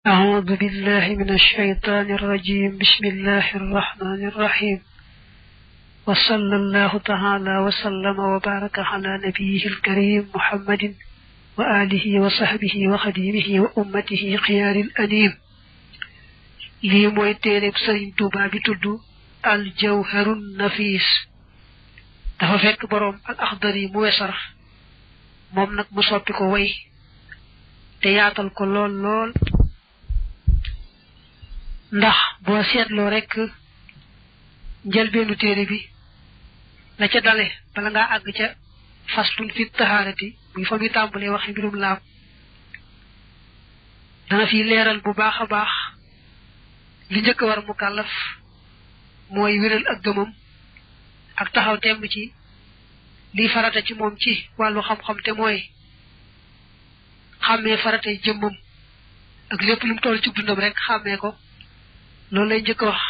أعوذ بالله من الشيطان الرجيم. بسم الله الرحمن الرحيم. وصلى الله تعالى وسلم وبارك على نبيه الكريم محمد وآله وصحبه وخديمه وأمته خيار الأنيم. لي موي تيرب سيرن توبا بي تودو الجوهر النفيس. دا فك بروم الأخضري مو وسر موم نك مو سوبي كو وي te yaatal ko lool ndax bo seetlo rek njëlbeenu téere bi la ca dale bala nga àgg ca faslun fi taharati muy fa mi tàmbalee waxe mbirum laab dana fi leeral bu baax a baax li njëkk war mu kàllaf mooy wéral ak gëmam ak taxaw temb ci li farata ci moom ci wàllu xam-xam te mooy xàmmee faratay jëmmam ak lépp lu mu toll ci dundam rek xàmmee ko loolu lay njëkk wax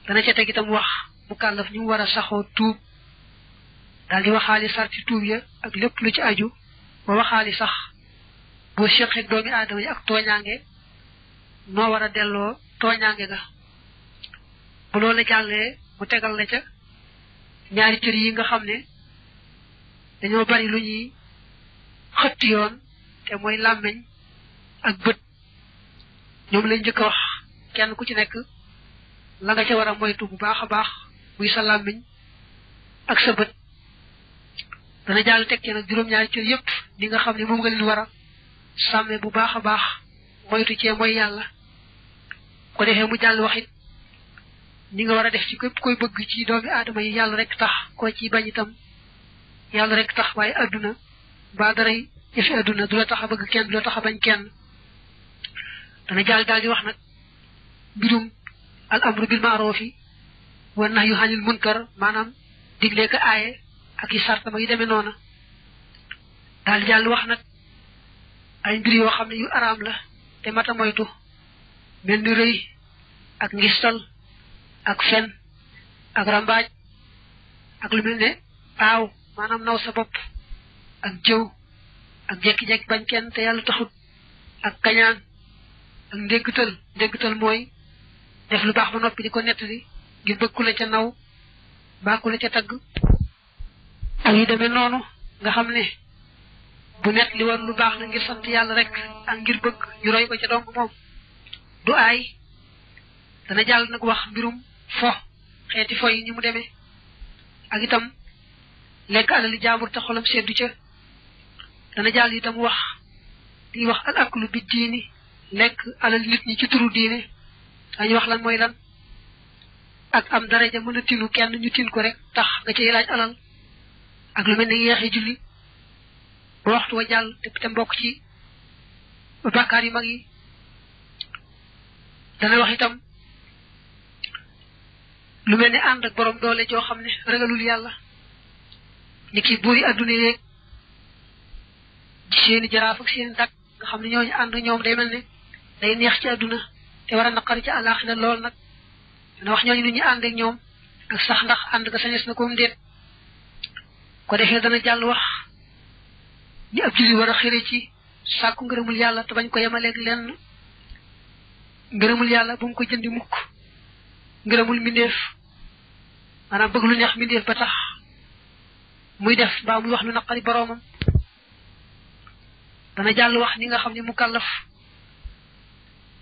dana ca teg itam wax mu kàllaf ñu war a saxoo tuub daal di waxaali sarti tuub ya ak lépp lu ci aju ba waxaali sax boo séqeeg doomi aadama yi ak tooñaange noo war a delloo tooñaange ga bu loolu jàllee mu tegal la ca ñaari cër yi nga xam ne dañoo bari lu ñuy xëtt yoon te mooy làmmeñ ak bët ñoom lañ njëkk a wax kenn ku ci nekk la nga ca war a moytu bu baax a baax muy sa làmmiñ ak sa bët dana jàll teg ci nag juróom-ñaari cër yépp li nga xam ne moom nga leen war a sàmme bu baax a baax moytu cee mooy yàlla ko defee mu jàll waxit ni nga war a def ci képp koy bëgg ci doomi aadama yi yàlla rek tax koo ci bañ itam yàlla rek tax waaye adduna ba daray yëfi adduna du la tax a bëgg kenn du la tax a bañ kenn dana jàll daal di wax nag mbirum al amru bil ma'rufi wa nahyu anil munkar maanaam digle ka aaye ak yi sartama yu demee noona daal jàll wax nag ay mbir yoo xam ne yu araam la te mata moytu mel ni rëy ak ngistal ak fen ak rambaaj ak lu mel ne aaw maanaam naw sa bopp ak jëw ak jekki-jekki bañ kenn te yàlla taxut ak kañaan ak ndéggtal mooy def lu baax ba noppi di ko nettali ngir bëgg ku la ca naw baa ku la ca tagg ak yu demee noonu nga xam ne bu nett li war lu baax la ngir sant yàlla rek ak ngir bëgg ñu roy ko ca dong moom du aay dana jàll nag wax mbirum fo xeeti fo yi ni mu demee ak itam lekk alali jaambur te xolam seddu ca dana jàll itam wax di wax al aklu bi diini lekk alal nit ñi ci turu diine dañu wax lan mooy lan ak am daraja mën a tinu kenn ñu tin ko rek tax nga ci laaj alal ak lu mel ne yeexi julli ba waxtu wa jàll te mbokk ci bàkkaar yu mag yi dana wax itam lu mel ne ànd ak borom doole joo xam ne ragalul yàlla ni ki buuri adduna yeeg seeni jaraaf ak seeni dak nga xam ne ñooñu ànd ñoom day mel ne day neex ci adduna te war a naqari ci àllaaxira lool nag dana wax ñooñu nu ñu ànd ak ñoom ak sax ndax ànd nga sañes na koom déet ko defee dana jàll wax ni ab julli war a xëre ci sàkku ngërëmul yàlla te bañ ko yemaleeg lenn ngërëmul yàlla bu mu ko jëndi mukk ngërëmul mbindeef maanaam bëgg lu neex mbindeef ba tax muy def mbaa muy wax lu naqari boroomam dana jàll wax ni nga xam ne mu kàllaf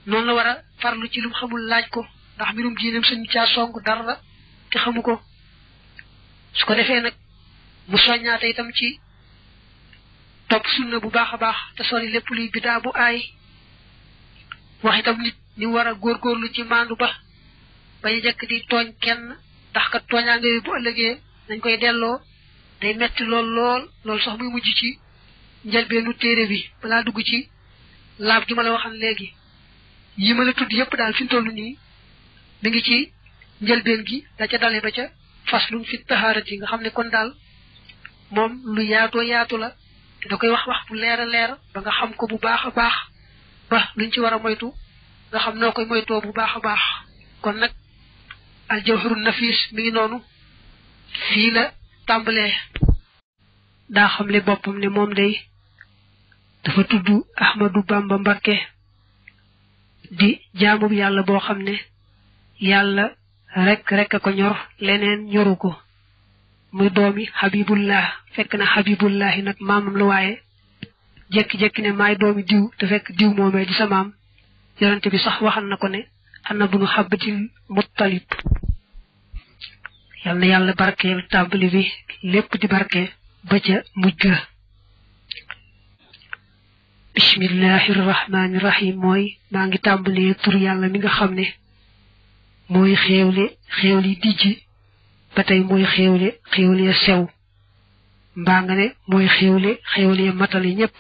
noonu la war a farlu ci lu mu xamul laaj ko ndax mbirum diineem sañu caa song dara te xamu ko su ko defee nag mu soññaate itam ci topp sunna bu baax a baax te sori lépp luy bidaa bu aay wax itam nit ni war a góorgóorlu ci maandu ba bañ a jekk di tooñ kenn ndax kat tooñaa nga bu ëllëgee dañ koy delloo day metti lool sax muy mujj ci njëlbeenu téere bi balaa dugg ci laab gi ma la waxan léegi yi ma la tudd yépp daal fi mu toll nii mi ngi ci njëlbeen gi da ca dale ba ca faslun fi taharati nga xam ne kon daal moom lu yaatu la te da koy wax bu leer a leer ba nga xam ko bu baax a baax ba luñ ci war a moytu nga xam noo koy moytoo bu baax a baax kon nag al jawharun nafis mi ngi noonu fii la tàmbalee daa xam le boppam ne moom day dafa tudd Ahmadu Bamba Mbakke di jaamu yàlla boo xam ne yàlla rek ko ñor leneen ñoru ko muy doomi Habibullah fekk na Habibullahi nag maamam la waaye jekki-jekki ne maay doomi diw te fekk diw moomee di sa maam yonente bi sax waxal na ko ne ana bunu Abdil Muttalib yal na yàlla barkeel tàmbali bi lépp di barke ba ca mujj ga bismillahi rahmaani rahim mooy maa ngi tàmbalee tur yàlla mi nga xam ne mooy xéewli dijji ba tey mooy xéewle sew mbaa nga ne mooy xéewle matali ñépp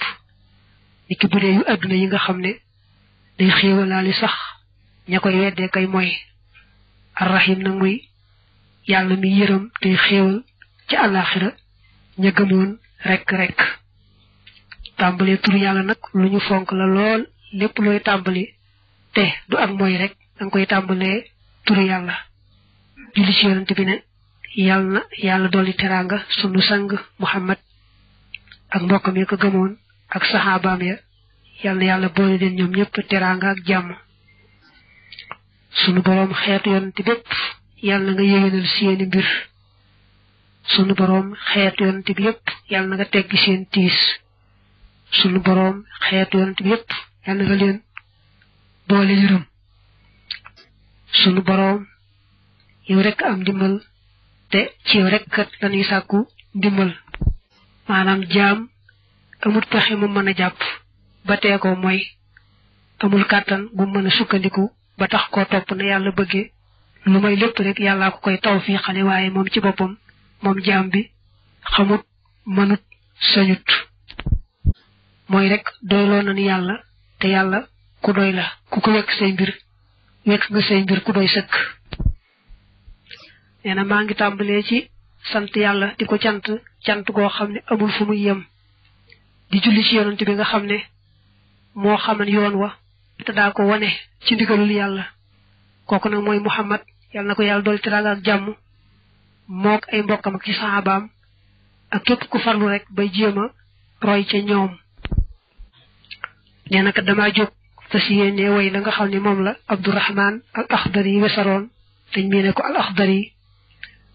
niki bu dee yu adduna yi nga xam ne day xéewalaali sax ña koy weddee kay mooy arrahim nag muy yàlla mi yërëm tey xéewal ci àllaaxira ña gëmoon rek tàmbalee tur yàlla nag lu ñu fonk la lool lépp looy tàmbali te du ak mooy rek danga koy tàmbalee tur yàlla julli ci yonent bi ne yàlla dolli teraanga sunu sang Muhammad ak mbokkam ya ko gëmoon ak saxaabaam ya yàlla boole leen ñoom ñëpp teraanga ak jàmm sunu boroom xeetu yonent bépp yàlla nga yéwénal seeni mbir sunu boroom xeetu yonent bi yépp yàlla nga teggi seen tiis sunu boroom xeetu yonent bi yépp yàlla nga leen boole yërëm sunu boroom yow rek am ndimbal te ci yow rek kat lañuy sàkku ndimbal maanaam jaam amul pexe mu mën a jàpp ba tee ko mooy amul kàttan bu mën a sukkandiku ba tax koo topp na yàlla bëggee lu may lépp rek yàllaa ko koy tawfiixale waaye moom ci boppam moom jaam bi xamut mënut sañut mooy rek doyloo na ni yàlla te yàlla ku doy la ku ko wekk say mbir ku doy sëkk nee na maa ngi tàmbalee ci sant yàlla di ko cant goo xam ne amul fu muy yem di julli ci yonent bi nga xam ne moo xaman yoon wa te daa ko wane ci ndigalul yàlla kooku nag mooy Muhammad yàlla na ko yàlla dool teraanga ak jàmm mook ay mbokkam ak ci saxaabaam ak képp ku farlu rek bay jéem a roy ca ñoom nee na kat damaa jóg fas yéene way la nga xam ne moom la Abdurahman al Axdari wesaroon dañ miine ko al Axdari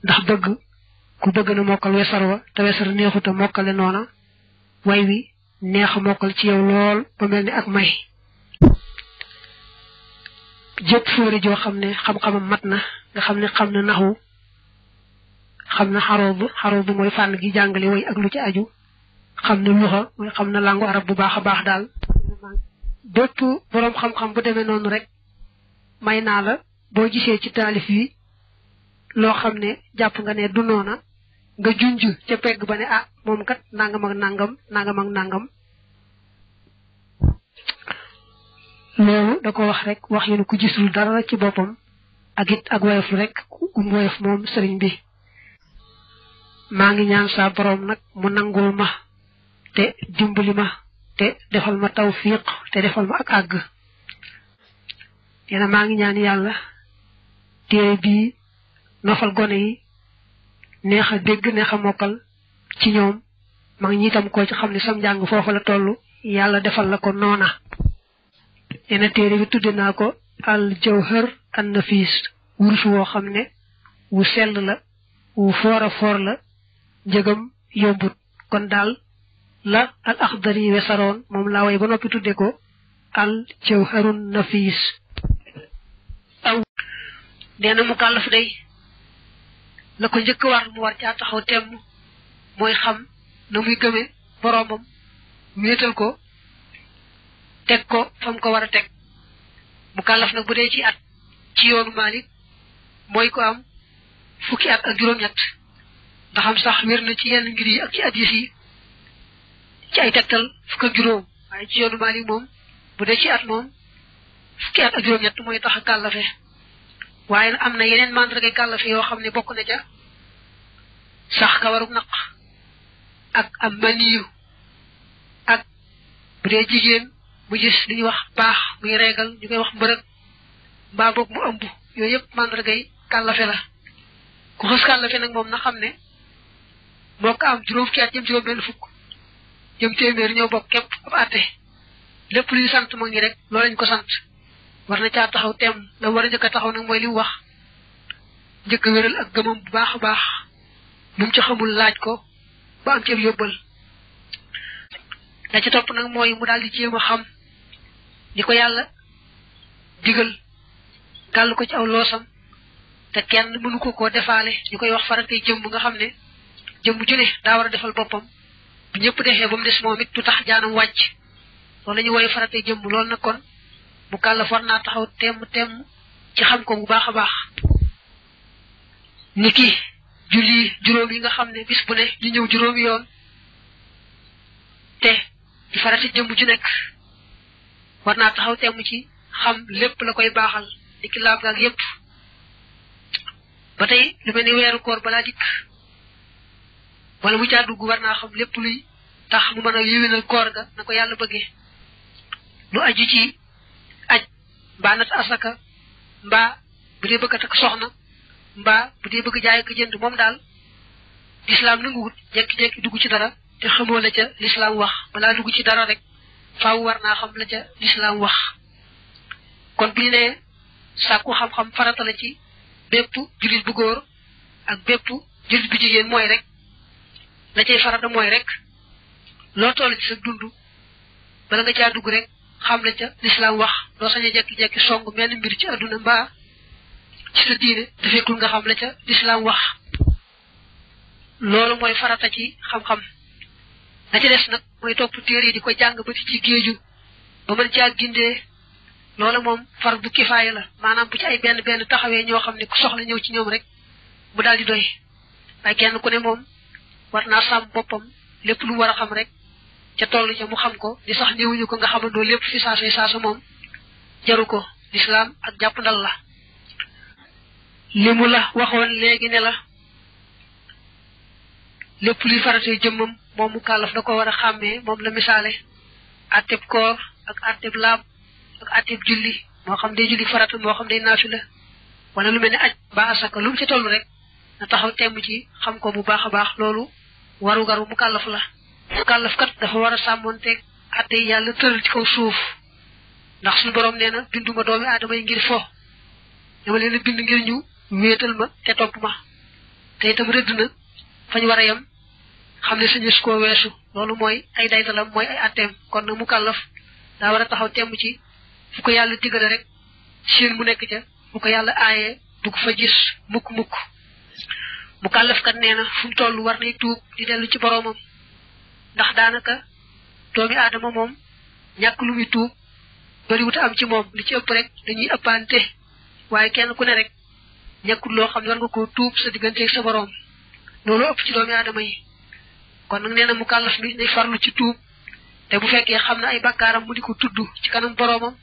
ndax ku bëgg na mokkal wesar wa te wesar neexuta mokkale noona way wi neex mokkal ci yow lool ba mel ni ak may jëpp fóori joo xam ne xam-xamam mat na nga xam ne xam na naxu xam na xaroobu mooy fànn gi jàngale way ak lu ci aju xam na luxa mooy xam na langu arab bu baax a baax daal bépp boroom xam-xam bu demee noonu rek may naa la boo gisee ci taalif yi loo xam ne jàpp nga ne du noona nga junj ca pegg ba ne ah moom kat nangam ak nangam loolu da ko wax rek wax yu ne ku gisul dara ci boppam ak it ak woyof rek woyof moom sëriñ bi maa ngi ñaan saa boroom nag mu nangul ma te dimbali ma te defal ma tawfiq te defal ma ak àgg nee na maa ngi ñaan yàlla téere bii nofal gone yi neex a dégg neex a mokkal ci ñoom mag ñi itam koo ci xam ne sam njàng foofu la toll yàlla defal la ko noona nee na téere bi tudde naa ko al jawhar an nafis wurus woo xam ne wu sell la wu foor la njëgam yombut kon daal la al Axdari wesaroon moom laa way ba noppi tudde ko al jawharun nafis aw nee na mu kàllaf day la ko njëkk war mu war caa taxaw temm mooy xam na muy gëme boroomam wéetal ko teg ko fam ko war a teg mu kàllaf nag bu dee ci at ci yoonu Maalik mooy ko am fukki at ak juróom-ñett ndax am sax wér na ci yenn ngir yi ak ci hadiis yi ci ay tegtal fukk ak juróom waaye ci yoonu Maalik moom bu dee ci at moom fukki at ak juróom-ñett mooy tax a kàllafe waaye am na yeneen mandargay kàllafe yoo xam ne bokk na ca sax kawarug naq ak am maniyu ak bu dee jigéen mu gis li ñuy wax baax muy reegal ñu koy wax mbërëg mbaa boog mu ëmb yooyu yëpp mandargay kàllafe la ku xës kàllafe nag moom na xam ne moo ko am juróom fukki at jëm juróom benn fukk jëm téeméer ñoo bokk képp ab àtte lépp luy sant mag ñi rek loolu lañ ko sant war na caa taxaw tem la war a njëkk a taxaw nag mooy li mu wax njëkk a wéral ak gëmam bu baax a baax lu mu ci xamul laaj ko ba am ci yóbbal la ci topp nag mooy mu daal di jéem a xam di ko yàlla digal gàll ko ci aw loosam te kenn mënu ko koo defaale ñu koy wax faratay jëmm nga xam ne jëmm ju ne daa war a defal boppam bu ñëpp defee ba mu des moom it du tax jaanam wàcc loolu la ñuy woy faratay jëmm loolu nag kon mu kàllaf war naa taxaw temm ci xam ko bu baax a baax ni ki julli juróom yi nga xam ne bis bu ne ñu ñëw juróomi yoon te di farata jëmm ju nekk war naa taxaw temm ci xam lépp la koy baaxal ni ki laab gaag yépp ba tey lu mel ni weeru koor balaa dikk wala mu caa dugg war naa xam lépp luy tax mu mën a yéwénal koor ga na ko yàlla bëggee lu aju ci aj mbaa nat asaka mbaa bu dee bëgg a takk soxna mbaa bu dee bëgg jaay ko jënd moom daal lislaam nanguwut jekki-jekki dugg ci dara te xamoo la ca lislaam wax balaa dugg ci dara rek faaw war naa xam la ca lislaam wax kon bu ñu nee sàkku xam-xam farata la ci bépp jullit bu góor ak bépp jullit bu jigéen mooy rek la cay farata mooy rek loo toll ci sa dund bala nga caa dugg rek xam la ca lislaam wax doo sañ a jekki-jekki song menn mbir ci adduna mbaa ci sa diine te fekkul nga xam la ca lislaam wax loolu mooy farata ci xam-xam la ca des nag mooy topp téere yi di ko jàng ba ci géeju ba mën caa gindee loola moom fardu kifaaya la maanaam bu ci ay benn taxawee ñoo xam ne ku soxla ñëw ci ñoom rek mu daal di doy waaye kenn ku ne moom war naa sàmm boppam lépp lu war a xam rek ca toll ca mu xam ko di sax ñëwuñu ko nga xamandoo lépp fi saasa moom jaru ko lislaam ak jàpp ndal la li mu la waxoon léegi ne la lépp luy faratee jëmmam moom mu kàllaf da ko war a xàmmee moom la misaale atteb koor ak atteb laab ak atteb julli moo xam day julli farata moo xam day naafila wala lu mel ne aj ba asaka lu mu ci toll rek na taxaw temm ci xam ko bu baax a baax loolu waru-garu mu kàllaf la mu kàllaf kat dafa war a sàmmoonteeg atte yi yàlla tëral ci kaw suuf ndax suñu borom nee na binduma doomi aadama yi ngir fo dama leen a bind ngir ñu wéetal ma te topp ma te itam rëdd na fañ war a yem xam ne suñu su koo weesu loolu mooy ay daytalam mooy ay atteem kon nag mu kàllaf daa war a taxaw temm ci fu ko yàlla digale rek seen mu nekk ca bu ko yàlla aayee du ko fa gis mukk mu kàllaf kat nee na fu mu toll war nay tuub di dellu ci boroomam ndax daanaka doomi aadama moom ñàkk lu muy tuub bariwut am ci moom li ci ëpp rek dañuy ëppante waaye kenn ku ne rek ñàkkul loo xam ne war nga koo tuub sa digganteeg sa boroom loolu ëpp ci doomi aadama yi kon nag nee na mu kàllaf bi day farlu ci tuub te bu fekkee xam na ay bakkaaram mu di ko tudd ci kanam boroomam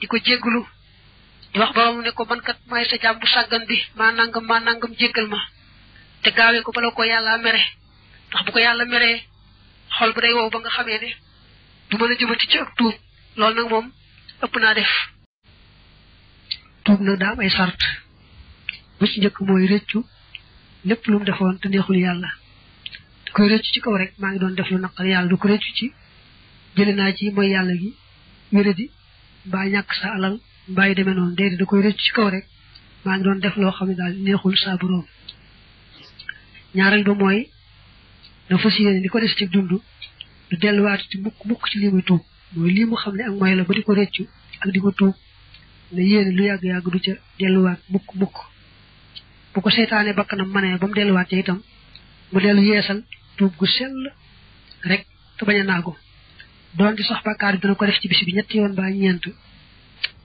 di ko jégglu di wax boroomam ne ko man kat maay sa jaam bu sàggan bi maa nangam jéggal ma te gaawee ko bala ko yàlla mere ndax bu ko yàlla meree xol bu day wow ba nga xamee ne du mën a jëmati ci ak tuub loolu nag moom ëpp naa def tuub nag daa am ay sart bu ci njëkk mooy rëccu lépp lu mu defoon te neexul yàlla da koy rëccu ci kaw rek maa ngi doon def lu naqar yàlla du ko rëccu ci jële naa ci mooy yàlla gi wéradi mbaa ñàkk sa alal mbaa yu demee noonu déedéet da koy rëccu ci kaw rek maa ngi doon def loo xam ne daal neexul saa boroom ñaareel ba mooy da fas yéene di ko des ci dund du delluwaat ci mukk ci lii muy tuub mooy lii mu xam ne ak mooy la ba di ko rëccu ak di ko tuub ne yéene lu yàgg-yàgg du ca delluwaat mukk bu ko seytaane bakkanam manee ba mu delluwaat ca itam mu dellu yeesal tuub gu sell rek te bañ a naagu doon di sax bàkkaar bi dina ko def ci bis bi ñetti yoon ba ñeent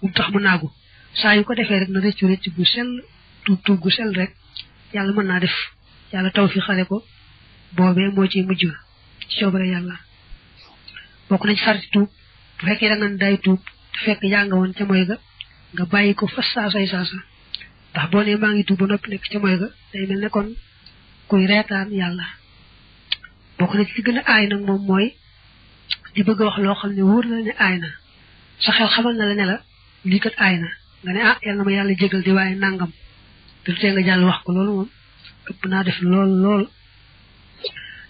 mu tax mu naagu saa yu ko defee rek na rëccu gu sell tuub gu sell rek yàlla mën naa def yàlla taw fi xale ko boobee moo ciy mujj ci coobare yàlla bokk na ci sarti tuub bu fekkee da nga day tuub te fekk yaa nga woon ca moy ga nga bàyyi ko fas saasa ndax boo nee maa ngi tuub ba noppi nekk ca moy ga day mel ne kon kuy reetaan yàlla bokk na ci li gën a aay nag moom mooy di bëgg a wax loo xam ne wóor na ne aay na sa xel xamal na la ne la lii kat aay na nga ne yal na ma yàlla jégal di waaye nangam te du tee nga jàll wax ko loolu moom ëpp naa def lool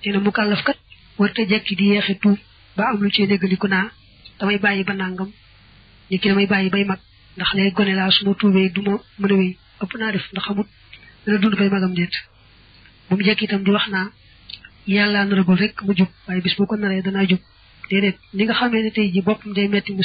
te ne mu kàllaf kat war te jekki di yeexe tuub ba am lu ci néggaliku naa damay bàyyi ba nangam ñi ki damay bàyyi bay mag ndax lay gone laa su ma tuubee du ma mën a wéy ëpp naa def ndax xamut dana dund bay magam déet bu mu jekk itam di wax naa yàlla naragul rek mu jub waaye bis bu ko naree danaa jub déedéet li nga xamee ne tey ji boppam day metti mu